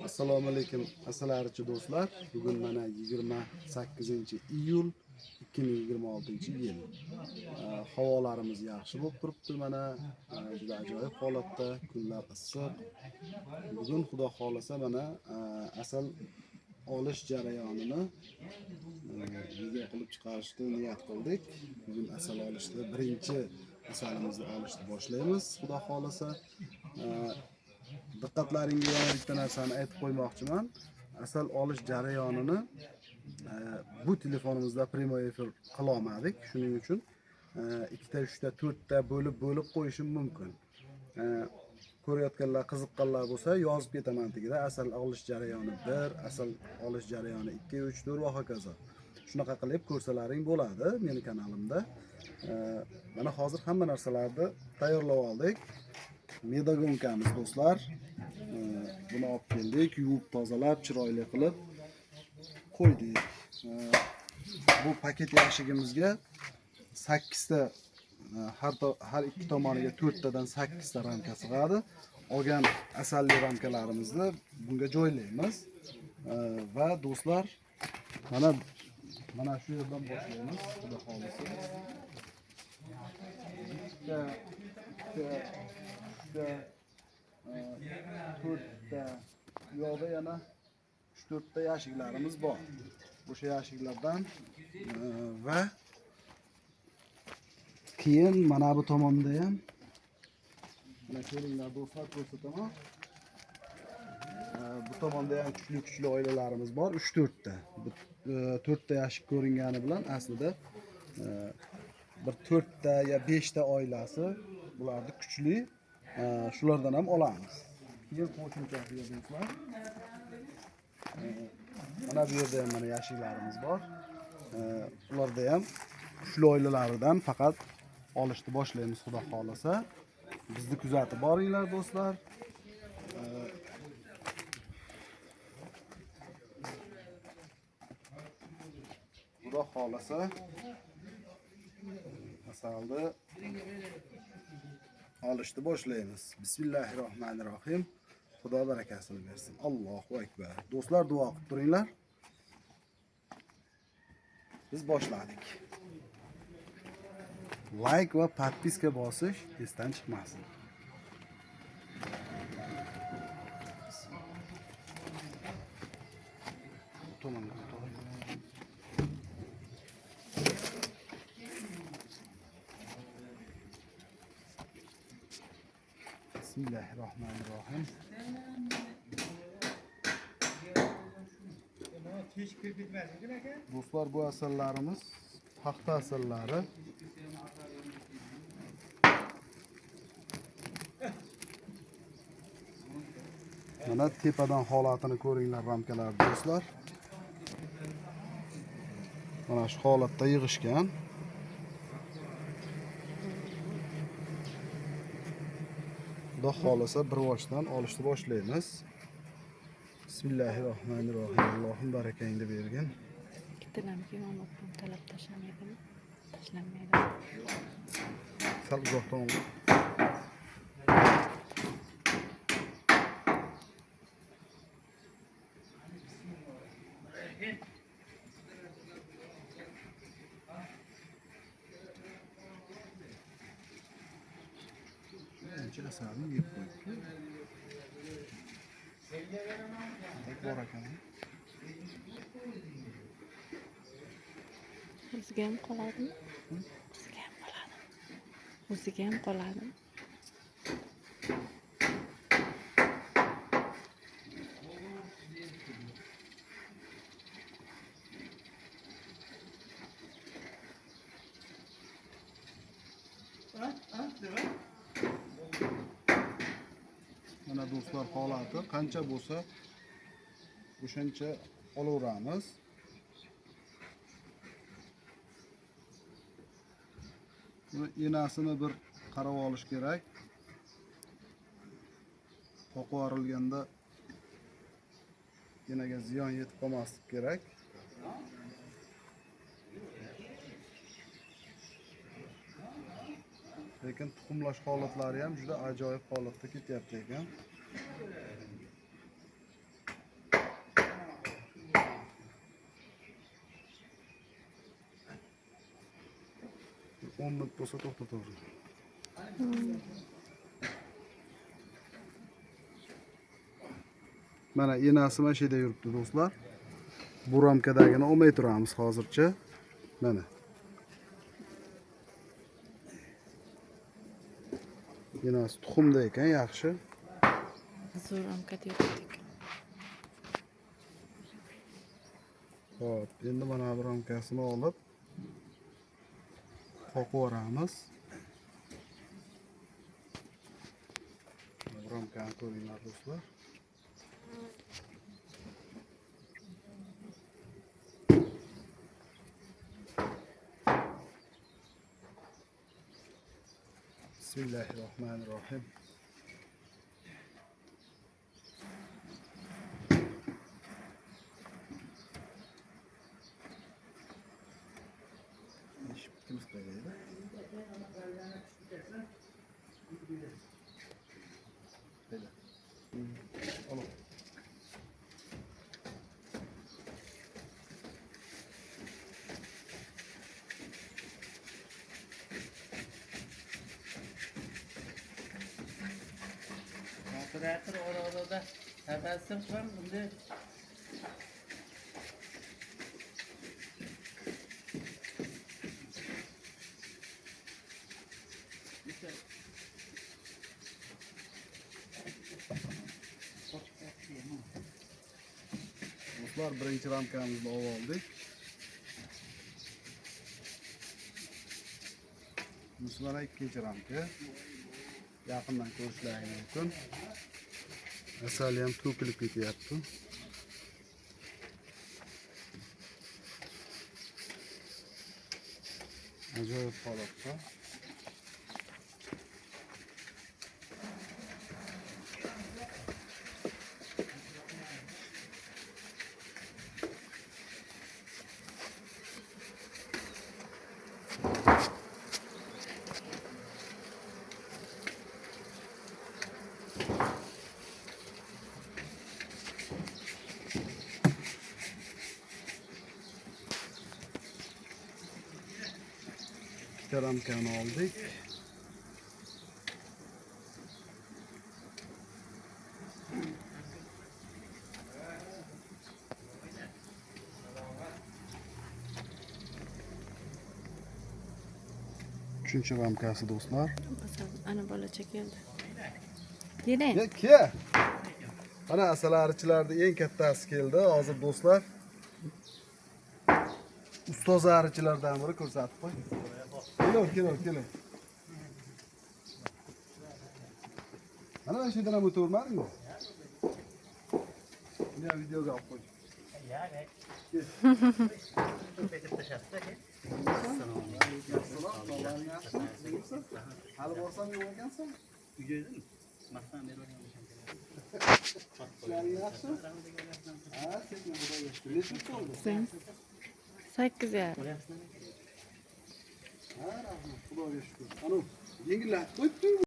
Assalomu alaykum asalarichi do'stlar. Bugun mana 28 iyul 2026-yil. Havolarimiz yaxshi bo'lib turibdi mana, juda ajoyib holatda, kunlar issiq. Bugun Xudo xolasa mana asal olish jarayonini video qilib chiqarishni niyat qildik. Bugun asal olishni birinchi asalimizni olishni boshlaymiz, Xudo xolasa. Diqqatlaringga yana bitta narsani aytib qo'ymoqchiman. Asal olish jarayonini bu telefonimizda prямой efir qila olmadik. Shuning uchun ikkita, uchta, to'rtta bo'lib bo'lib qo'yishim mumkin. Ko'rayotganlar, qiziqqanlar bo'lsa, yozib ketaman tagida. Asal olish jarayoni 1, asal olish jarayoni 2, 3, 4 va hokazo. Shunaqa qilib ko'rsalaring bo'ladi meni kanalimda. Mana hozir hamma narsalarni tayyorlab oldik. Medogonkamiz do'stlar. Buni olib keldik, yuvib tozalab, chiroyli qilib qo'ydik. Bu paket yashigimizga 8 ta, har ikki tomoniga 4 tadan 8 ta ramka sig'adi. Olgan asalli ramkalarimizni bunga joylaymiz. Va do'stlar, mana mana shu yerdan boshlaymiz, Xudo xolasa. Bitta, ikkita, uchta, to'rtta, u yoqda yana 3-4 ta yashiklarimiz bor. O'sha yashiklardan va keyin mana bu tomonda ham mana ko'ringlar do'stlar, ko'rsataman. Bu tomonda ham kuchli kuchli oilalarimiz bor, 3-4 ta. Bu 4 ta yashik ko'ringani bilan aslida bir 4 ta ya 5 ta oilasi bularni kuchli, shulardan ham olamiz. Keyin qo'shimchasiga do'stlar, mana bu yerda ham mana yashiklarimiz bor. Ularda ham kuchli oilalaridan faqat olishni boshlaymiz, Xudo xolasa. Bizni kuzatib boringlar do'stlar. Xudo xolasa asalni olishni boshlaymiz. Bismillahirrohmanirrohim. Xudo barakasini bersin. Allohu akbar. Do'stlar, duo qilib turinglar. Biz boshladik. Like va podpiska bosish esdan chiqmasin. Tomonga to'g'ri. Bismillahirrohmanirrohim. Do'stlar, bu asallarimiz paxta asallari. Mana tepadan holatini ko'ringlar ramkalar do'stlar. Mana shu holatda yig'ishgan. Xudo xolasa bir boshdan olishni boshlaymiz. Bismillahirrohmanirrohim. Allohim barakangni bergin. Ikkitadan keyin olib talab tashlamaydimi? Tashlanmaydi. Sal uzoqdan ol. Ancha asalni yeb qo'yibdi. Bor ekan. O'ziga ham qoladimi? O'ziga ham qoladimi? O'ziga ham qoladimi? Mana do'stlar holati qancha bo'lsa o'shancha olaveramiz. Buni enasini bir qarab olish kerak. Qoqib yuborilganda enaga ziyon yetib qolmaslik kerak. Lekin tuxumlash holatlari ham juda ajoyib holatda ketyapti ekan. 10 minut bo'lsa to'xtatavering. Mana enasi mana shu yerda yuribdi do'stlar. Bu ramkadagini olmay turamiz hozircha. Mana. Enasi tuxumda ekan, yaxshi. Zo'r ramkada yuribdi ekan. Xo'p, endi mana bu ramkasini olib qoqib yuboramiz. Mana bu ramkani ko'ringlar do'stlar. Bismillahirrohmanirrohim. Ish bitkimiz qayerda? Böyle. Oğlum. Operator orada tabassum ham bunday Do'stlar, birinchi ramkamizni olib oldik. Bunisi mana ikkinchi ramka. Yaqindan ko'rishlaring mumkin. Asali ham to'kilib ketyapti. Ajoyib holatda. Ikkita ramkani oldik. Uchinchi ramkasi do'stlar. Ana bolacha keldi. Keling. Ya, ke. Mana asalarichilarning eng kattasi keldi. Hozir do'stlar ustoz arichilardan biri ko'rsatib qo'y. Keling, keling, keling. Mana shu yerdan ham o'tavermadingmi? Buni ham videoga olib qo'y. Hali borsam yo'q ekansan. Ishlaring yaxshi? Ha, sekin Xudoga shukur. Necha yil bo'ldi? 8,5. Ha, rahmat, Xudoga shukur. Anu, yengillatib qo'yibdi.